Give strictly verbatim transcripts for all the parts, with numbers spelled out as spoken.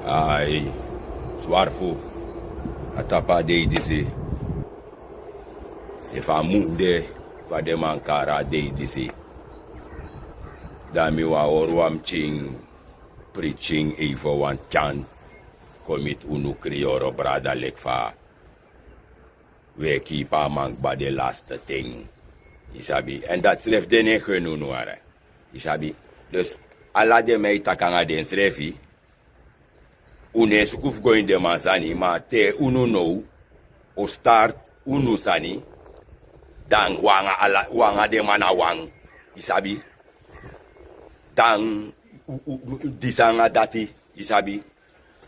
Ai, swarfu, a tapu a dei disi. Efu a mun de, fa den man kari a dei disi, dan mi wani hori wan pikin, pikin, efu wan tyan, kon miti unu kriyoro brada leki fa wi e kipi a man kba den laste ten. Yu sabi, èn dati srefi de no e geni unu wara. Yu sabi, dus ala den man e taki nanga densrefi, unu e suku fu go ini den man sani, ma te unu now o start unu sani, dan wi anga ala, wi anga den man na wan. Yu sabi, dan u, u, u, disi anga dati, yu sabi.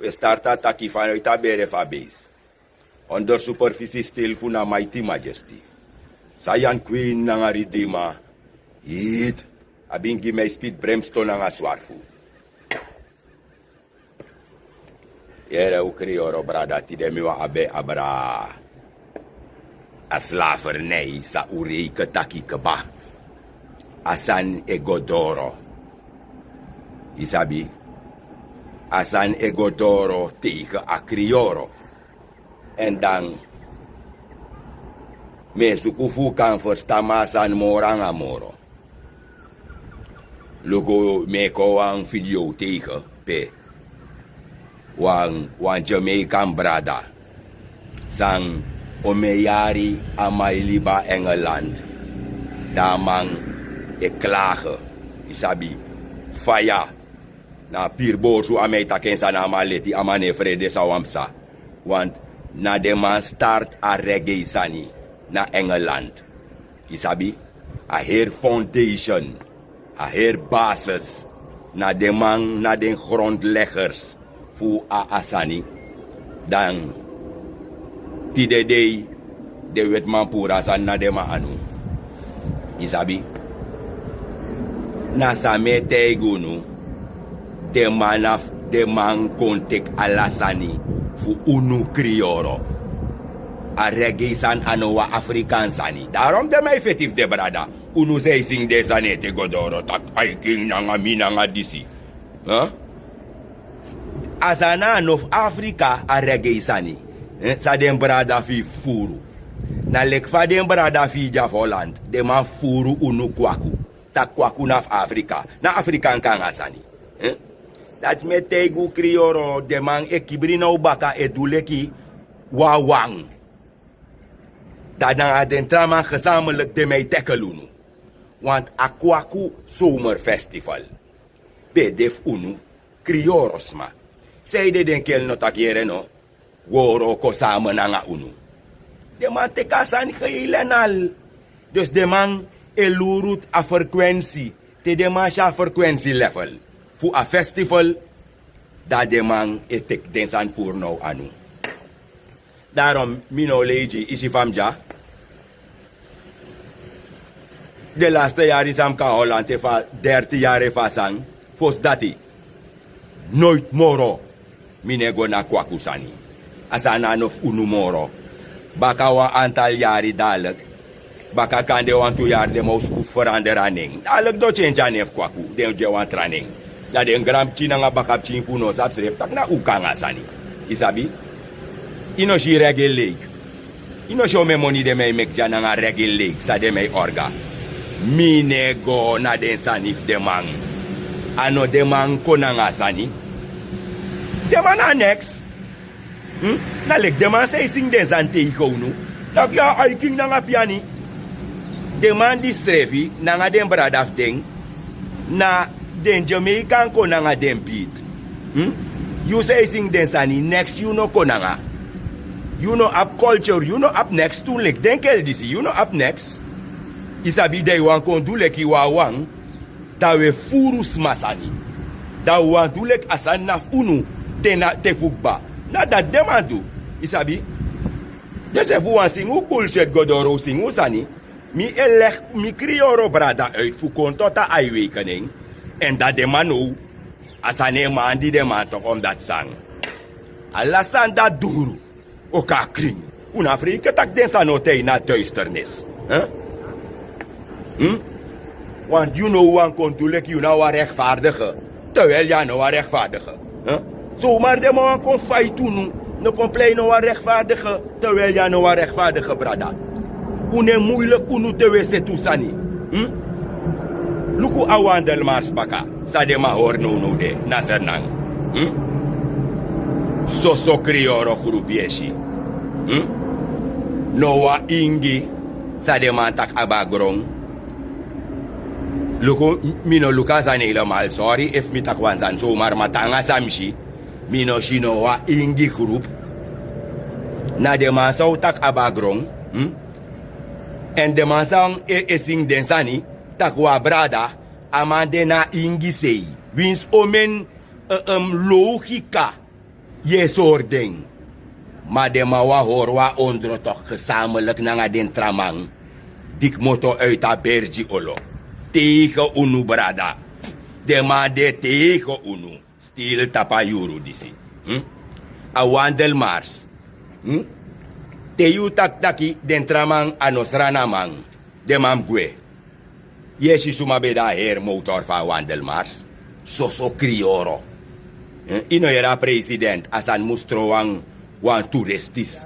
Wi e start a taki fanowti a bere fu a beisi. Onder superficie stil fu na Mighty Majesty, Saiyan Queen nanga Redeemer, Heat, a ben gi mi a spiti brimstone nanga swarfu. Yere, un kriyoro brada, tide mi wani abi en abra. A slavernij san un reiki taki kba, a sani e go doro. Yu sabi, a sani e go doro tegen a kriyoro. Èn dan mi e suku fu un kan ferstan mi a sani moro anga moro. Luku, mi e kon wan video tegen pe wan, wan Jamaican brada, san omen yari a man e libi a Engeland, dan a man e klage, yu sabi, faya. Na piri borsu a man e taki en sani, a man leti, a man no e frede san wani psa. Want na den man start a reggae sani na Engeland. Yu sabi, a heri foundation, a heri basis, na den man, na den grondleggers fu a, a sani. Dan tide dei den wetiman puru a sani na den man anu. Yu sabi, na san mi e taigi unu. Den man na, den man kon teki ala sani fu unu kriyoro. A reggae sani a no wan Afrikan sani. Darom den man e feti fu den brada. Unu san e singi den sani ete go doro taki ai king nanga mi nanga disi. Huh? A sani a no fu Afrika, a reggae sani. Eh, san den brada fu yu fufuru. Na leki fa den brada fu yu dya fu Holland, den man fufuru unu kwaku. Taki kwaku na fu Afrika. Na Afrika kon nanga a sani. Eh? Dati mi e taigi un kriyoro, den man e kibri na un baka e du leki wawan. Dan nanga den tra man gezamentlik den man e tackle unu. Want a kwaku zomerfestival ben de fu unu kriyoro sma. Sanede den kel no taki yere no, woro kon samen nanga unu. Den man teki a sani geheel en al. Dus den man e luru a frequentie. Te den man si a frequentie level fu a festival, dan den man e teki den sani puru na un anu. Darom mi no o lei gi yu, yu si fa mi dya. Den laste yari san mi kon na Holland, efu a derti yari efu a san, fosi dati, noiti moro mi no e go na kwaku sani. A sani na no fu unu moro. Baka wan antal yari dadilik, baka kande wantu yari, den man o suku fu feranderi a nen. Dadilik den o kenki a nen fu kwaku, den o gi en wan tra nen. Dan den granpikin nanga bakapikin fu unu o sabi srefi taki na un kon nanga a sani. Yu sabi? Yu no si Reggae Lake? Yu no si omeni moni den man e meki dya nanga Reggae Lake, san den man e orga? Mi no e go na den sani fu den man. A no den man kon nanga a sani. Den man na neks. Hmm? Na leki den man san e singi den sani tegen unu. Taki ya, ai king nanga piani. Den man disi srefi nanga den brada fu den, na den Jamaican kon nanga den beat. Hmm? Yu san e singi den sani, neks yu no kon nanga. Yu no abi culture, yu no abi neks tu leki den kel disi, yu no abi neks. Yu sabi, dan yu wani kon du leki wawan. Dan wi e fufuru sma sani. Dan wi wani du leki a sani na fu unu, te na te fu kba. Na dati den man du. Yu sabi? Den srefi wani singi un bullshit go doro, un singi un sani. Mi e legi mi kriyoro brada uit fu kon tot a awakening. Èn dan den man now, a sani e mandi den man toch, omdat san, ala sani dati dungru o kon na krin. Un no e freke taki den sani o tan ini a duisternis. Hè? Hmm? Want yu no wani kon du leki yu na wan rechtvaardige, terwijl yu a no wan rechtvaardige. Hè? Somar den man wan kon faiti unu. No kon plei no wan rekfardige, terwel yu a no wan rekfardige brada. Un no e muiliki unu te un e seti un sani. Luku a wandelmars baka, san den man hori nownow de na sernan. Soso kriyoro grupu yu e si. No wan ingi san den man taki abaa gron. Luku, mi no luku a sani heilemal, sori efu mi taki wan sani somar, ma te nanga san mi si, mi no si no wan ingi grupu. Na den man san o taki abaa gron. Èn den man san e singi den sani, taki wan brada, a man de na ingi sei. Winsi omen logika yu e sori den. Ma den man wan hori wan ondrotok gesameliki nanga den tra man, di kmoto uiti a bergi olo. Teige unu brada. Den man de teige unu. Stil tapu a yuru disi. A wandelmars. Te yu taki taki den tra man a no sranaman, den man mus gwe. Yu e si suma ben de a heri mowtor fu a wandelmars? Soso kriyoro. Yu no yere a president a sani mus tron wan wan turistis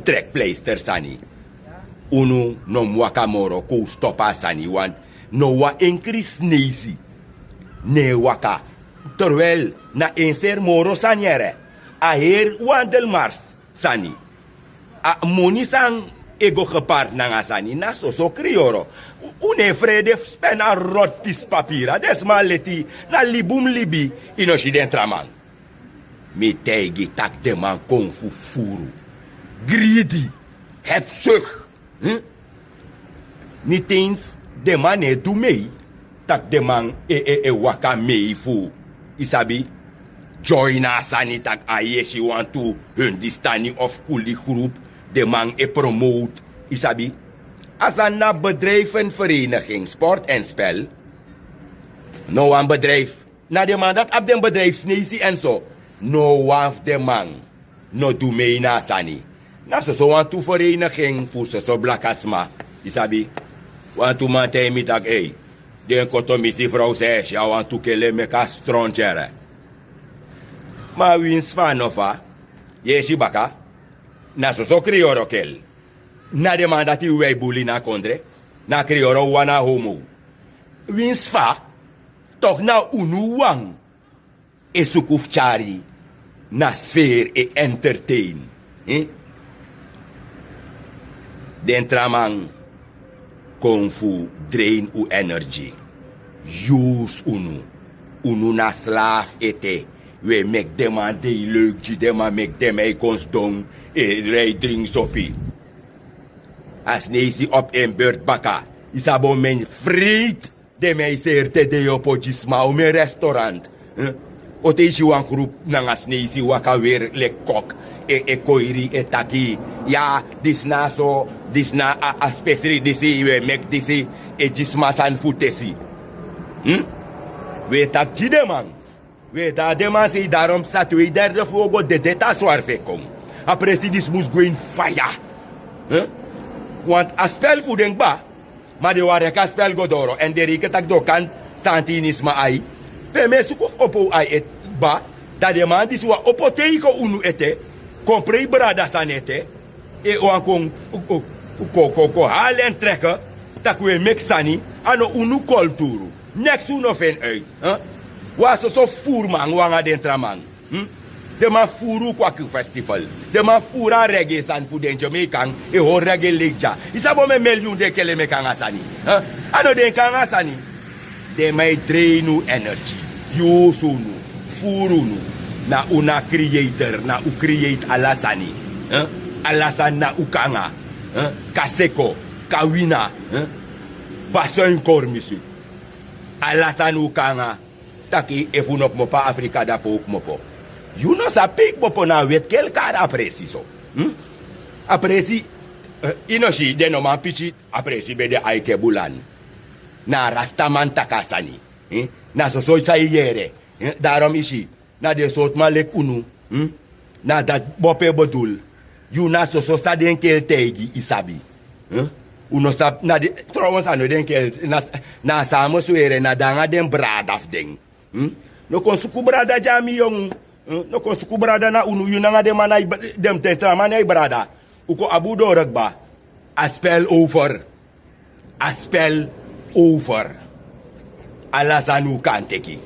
trekpleister sani. Unu no mus waka moro kon un stopu a sani. No wan enkri sneisi no e waka. Terwel na en seri moro sani yere. A heri wandelmars sani. A moni san e go geparti nanga sani na soso kriyoro. Un no e frede fu spen a roti pisi papiri a den sma leti. Na libi un mus libi. Yu no si den tra man. Mi taigi yu tak' den man kon fu furu, gridi, hebsuk. Niti ens den man no e du mei. Tak' den man e waka mei fu, yu sabi, dyoi na a sani tak' a yesi wantu hundistani of kuli grupu den man e promowtu, yu sabi. A sani na bedrijfenvereniging sport èn spel. No wan bedrijfu. Na den man dati abi den bedrijfu sneisi èn so. No wan fu den man no du mei na a sani. Na soso wantu fereinigen fu soso blaka sma, yu sabi. Wantu man taigi mi tak' ei, den koto misi frow san e si a wantu kele meki a stronti yere. Ma winsi fa a no fa, yu e si baka, na soso kriyoro kel. Na den man dati wi e buli na a kondre. Na a kriyoro wawan na a homo. Winsi fa, toku na unu wawan e suku fu tyari na sferi e entertain. Den tra man kon fu drein un energi. Yusu unu. Unu na slafu ete. Un e meki den man dei leuki gi den man meki den man e kon sidon e rei dringi sopi. A sneisi opu en berti baka. Yu sabi on men freiti den men e seri te den e opo gi sma on men restaurant. O te yu si wan grupu nanga sneisi waka weri leki kok e koiri e taki, ya, disi na a so, disi na a spesri disi yu e meki disi e gi sma sani fu tesi. Wi e taki gi den man. We dan a den man sei daron psa tu e derde fu o go dede tan swari fu e kon. A presi disi mus gwe ini faya. Want a spel fu den kba. Ma den wari eke a spel go doro èn den reike taki den o kan santi ini sma ai. Pe mi e suku fu opo un ai ete kba. Dan den man disi wani opo teige unu ete. Kon prei brada sani ete. E wani kon kon kon hali en treke. Tak' un e meki sani. A no unu kolturu. Neks un no feni uit. Wan soso furuman wan nanga den tra man. Den man furu un kwaki festival. Den man furu a regi e sani fu den jamaikan e hori regi e legi dya. Yu sabi omen milyun den kele meki nanga sani? A no denki nanga sani. Den man e dreini un energi, yusu unu, furu unu. Na un na creator, na un create ala sani. Ala sani na un kanga. Kaseko, kawina, bason kori misi. Ala sani un kanga. Taki efu un no kmopo na afrika dape un kmopo. Yu no sabi pe yu kmopo na a weti kel kari a presi so. A presi, yu no si den no man piki. A presi ben de aikebulan. Na a rastaman taki a sani. Na soso san yu yere. Darom yu si, na den sortu man leki unu. Na dati bopo e bedul. Yu na soso san den kel taigi yu sabi. Un no sabi na den. Trowens a no den kel. Na a sama swere na den nanga den brada fu den. No kon suku brada gi a mi yongu. No kon suku brada na unu, yu nanga den man na yu bra- den ten tra man na yu brada. Un kon abi un doro kba. A spel over. A spel over. Ala sani un kan teki.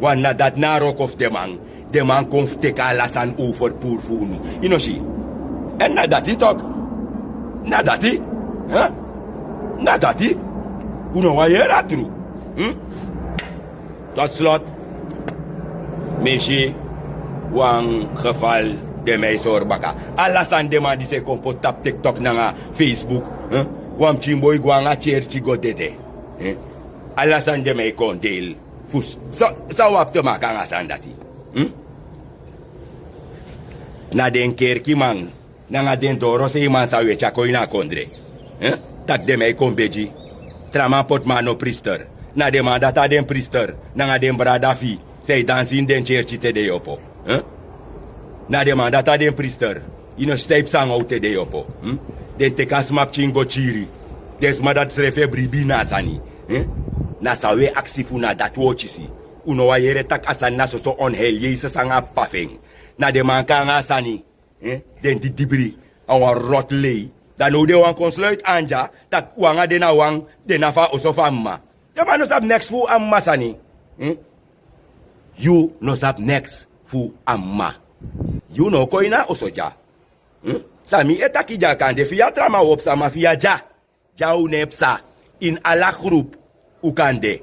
Wan na dati na a roko fu den man. Den man kon fu teki ala sani over puru fu unu. Yu no si. Èn na dati tok. Na dati. Na dati. Un no wani yere a tru. Tot slot, mi si wan gefal den mi e sori baka. Ala sani den man disi e kon poti tapu TikTok nanga Facebook. Wan pikin boi go nanga tyertyi go dede. Ala sani den mi e kon deili. Fu san un abi te maka nanga sani dati? Na den kerkiman nanga den doroseiman san un e tyari kon ini a kondre. Tak' den mi e kon begi. Tra man poti man no priester. Na den man dati a den priester nanga den brada fu yu san e dansi ini den tyertyi te den e opo. Na den man dati a den priester. Yu no si san e psa nanga un te den e opo. Den teki a sma pikin go kiri. Den sma dati srefi e bribi ini a sani. Na san un e aksi fu na dati un o kisi. Un no wani yere tak' a sani na soso onheil Yesus nanga a p'pa fu en. Na den man kon nanga a sani. Den didibri a wan roti lei. Dan now den wani kon sluiti anda tak' un anga den na wan. Den na fu a oso fu a mma. Den man no sabi neks fu a mma sani. Yu no sabi neks fu a mma. Yu no o kon ini a oso dya. San mi e taki dya kande fi yu a tra man wopu sama fi yu a dya. Dya un no e psa. Ini ala grupu un kan de.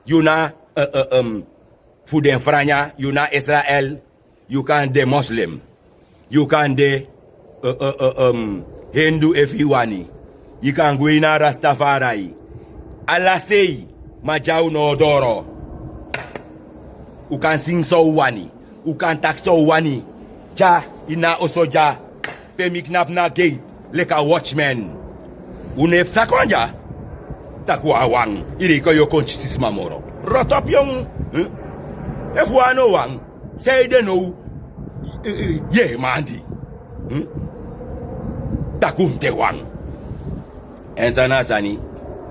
Yu na fu den franya, yu na Israel. Yu kan de Muslim. Yu kan de Hindu efu yu wani. Yu kan gwe ini a Rastafari. Ala sei. Ma dya un no o doro. Un kan singi san un wani. Un kan taki san un wani. Dya ini a oso dya. Pe mi knapu na geit leki a watchman. Un no e psa kon dya. Tak' un a wan. Iri kon yu o kon kisi sma moro. Rotopu yongu. Efu un a no wan, san ede now? Yu e mandi. Tak' un de wan. Èn san na a sani?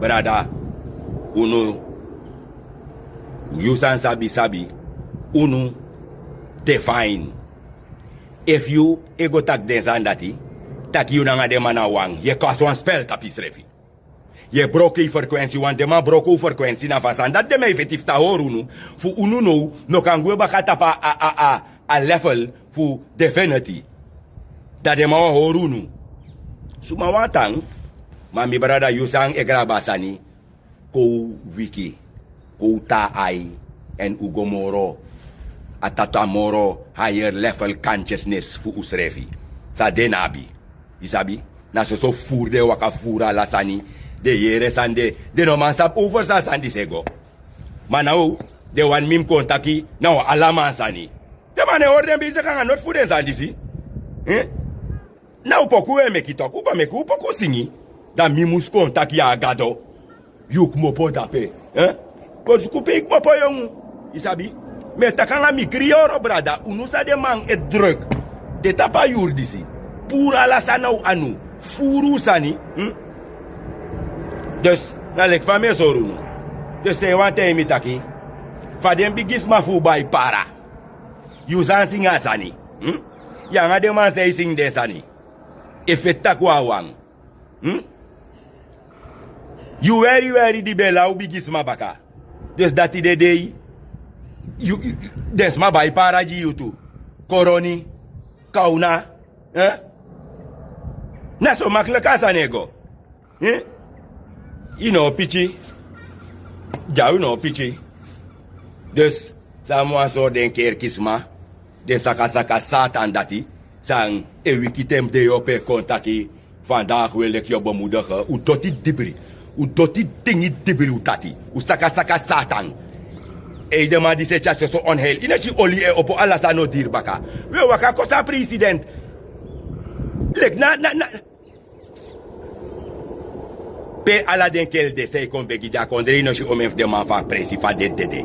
Brada, unu, yu san sabi sabi, unu de fain. Efu yu e go taki den sani dati, taki yu nanga den man na wan, yu e kon a so wan spel tapu yusrefi. Yu e broko yu frekwensi, wan den man broko un frekwensi na fu a sani dati den man e feti fu tan hori unu. Fu unu now no kan gwe baka tapu a a a a level fu definiti. Dan den man o hori unu. Suma wan tan. Ma mi brada yu san e grabu a sani. Kon un wiki, kon un tan ai, èn un go moro a tata moro higher level consciousness fu unsrefi. San den no abi. Yu sabi? Na soso fufuru den e waka fufuru ala sani. Den yere sani de. Den no man sabi over san a sani disi e go. Ma now den wani mi mus kon taki na wan ala man sani. Den man no e hori den beisiki anga noti fu den sani disi. Na un poku un e meki toku, un ba meki un poku singi. Dan mi mus kon taki a gado. Yu kmopo dape. Kon suku pe yu kmopo yongu. Yu sabi? Mi e taki anga mi kriyoro brada, unu san den man e druk. De tapu a yuru disi. Puru ala sani na un anu. Fufuru un sani. Dus na leki fa mi e sori unu. Dus san yu wani taigi mi taki, fa den bigisma fu un bai para. Yu san singi a sani. Yu anga den man san e singi den sani e feti tak' un a wan. Yu weri weri di ben law bigisma baka. Dus dati de dei. Den sma bai para gi yu tu. Koroni, kawna. Na so makliki a sani e go. Yu no o piki. Dya yu no o piki. Dus san a mu wan sori den kerki sma, den sakasaka satan dati, san e wiki ten mus de yu opo e kon taki, fandagu we leki yu o bemudigi. Un doti dibri. Un doti dingi dibri un dati. Un sakasaka satan. Ei den man disi e tyari soso onheil ini en si oli e opo ala sani no diri baka. We waka kosi a president. Leki na na na. Pe ala den kel de san e kon begi de a kondre yu no si omen fu den man fu a presi fa den dede.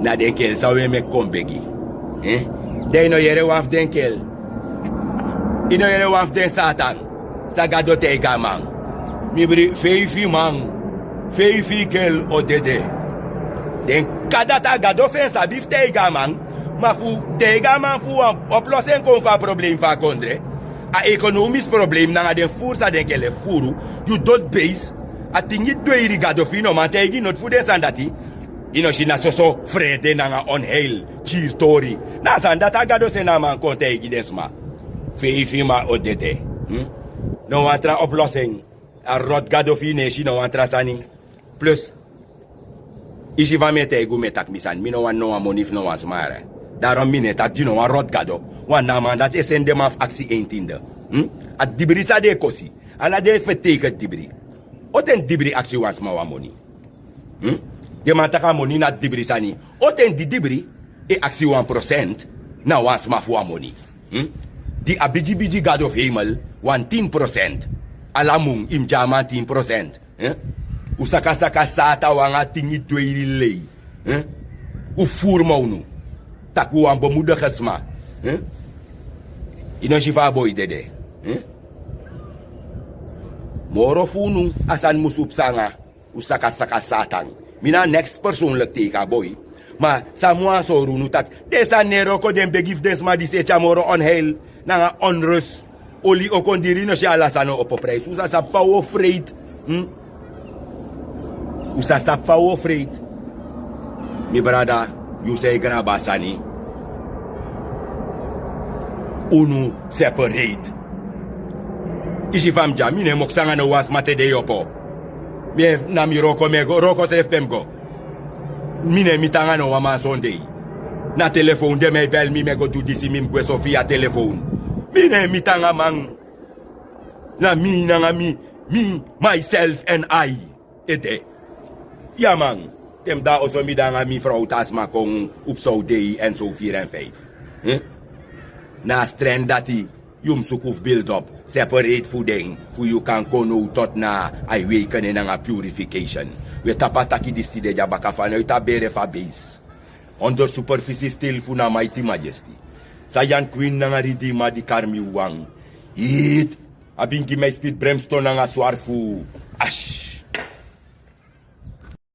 Na den kel san un e meki kon begi. Dan yu no yere wan fu den kel. Yu no yere wan fu den satan. San gado taigi a man. Mi bri feifi man, feifi kel o dede. Den kadata gado fu en sabi fu taigi a man. Ma fu taigi a man fu wan oplosi en kon fu a problem fu a kondre, a ekonomis problem nanga den furu san den kele furu, yu doti beis. A tingi dweiri gado fu yu no man taigi noti fu den sani dati. Yu no si na soso frede nanga onheil, kiri tori. Na a sani dati a gado seni a man kon taigi den sma. Feifi man o dede. No wan tra oplosi en. A roti gado fu yu no e si no wan tra sani. Plus, yu si fa mi e taigi un mi e taki mi sani mi no wani no wan moni fu no wan sma yara. Daron mi no e taki gi no wan roti gado. Wan na a man dati e seni den man fu aksi eintinde. A dibri san den e kosi, ala den e feteiket dibri. O ten dibri aksi wan sma wan moni? Den man taki a moni na dibri sani. O ten di dibri e aksi wan prosent na wan sma fu wan moni? Di a bigibigi gado fu heimel wan tin prosent, ala mun yu mus gi a man tin prosent. Un sakasaka sata wan a tingi dweiri lei. Un furu man unu. Taki un wan bomudege sma. Yu no si fa a boi dede. Moro fu unu a sani musu psa nanga un sakasaka satan. Mi na a neks personlik teika boi. Ma san mi wani sori unu taki den sani no e wroko den begi fu den sma disi e tyari moro onheil nanga onrus. Oli o kon diri no si ala sani o opo prijsi un sa sabi fa un o freiti. Un sa sabi fa un o freiti. Mi brada, yu san e graba sani. Unu separate. Yu si fa mi dya mi no e moksi nanga no wan sma te dei opo. Mi e na mi wroko mi e go wroko srefi pe mi go. Mi no e miti nanga no wan man sondei. Na telefon den mi e bel mi mi e go du disi mi mus gwe so fi a telefon. Mi no e miti nanga man. Na mi nanga mi, mi, myself and i. Ede. Ya man. Te mi de a oso mi de nanga mi frow te a sma kon upsowdei èn so firi èn feifi. Na a stren dati yu mus suku fu bildi op separate fu den fu yu kan kon now toti na a e weikene nanga purification. Wi e tapu a taki disi tide dya baka fana yu tapu bere fu a beis. Onder superfisi stil fu na maiti majesti sayan kwin nanga ridima di kari mi wan hiti. A bin gi mi a e spiti bremston nanga swari fu ash.